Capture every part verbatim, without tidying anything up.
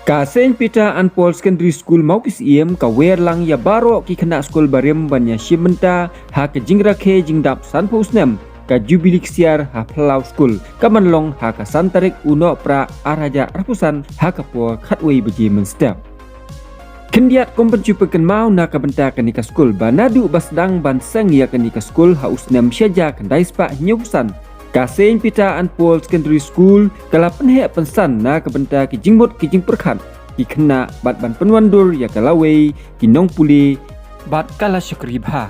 Ka Saint Peter and Paul Secondary School Mawkisyiem ka wer lang ïa baroh ki khynnah skul barim ban ïa shim bynta ha ka jingrakhe jingdap sanphew snem ka Jubilee Ksiar ha Phyllaw School, ka ban long ha ka san tarik u Nohprah ar hajar arphew san ha ka por khatwei baje mynstep. Khyndiat kum ban shu pynkynmaw na ka bynta kane ka skul ba naduh ba sdang ban seng ïa kane ka skul ha u snem shi hajar khyndai spah hynñiewphew san, ka Saint Peter and Paul Secondary School ka la pynheh pynsan na ka bynta ki jingmut ki jingpyrkhat ki khynnah bad ban pynwandur ïa ka lawei ki nongpule bad ka la shakri bha.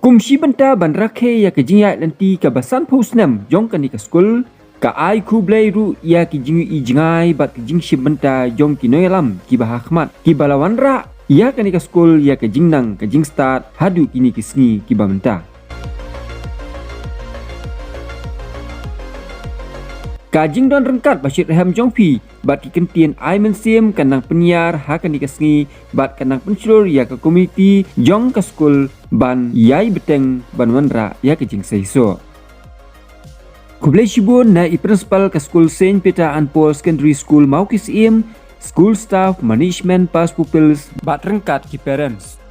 Kum shi bynta ban rakhe ïa ka jingïaid lynti kaba sanphew snem jong kane ka skul, ka ai khublei ruh ïa ki jingïohi jngai bad ki jingshim bynta jong ki nongïalam kiba ha khmat kiba la wanrah ïa kane ka skul ïa ka jingnang ka jingstad haduh kine ki sngi kiba mynta. Ka jingdon ryngkat ba shit rhem jong phi bad ki kyntien ai mynsiem ka nang pynïar ha kane ka sngi bad ka nang pynshlur ïa ka komuniti jong ka skul ban ïai bteng ban wanrah ïa ka jingseisoh. Khublei shibun na i principal ka skul Saint Peter and Paul Secondary School Mawkisyiem, school staff, management, past pupils bad ryngkat ki parents.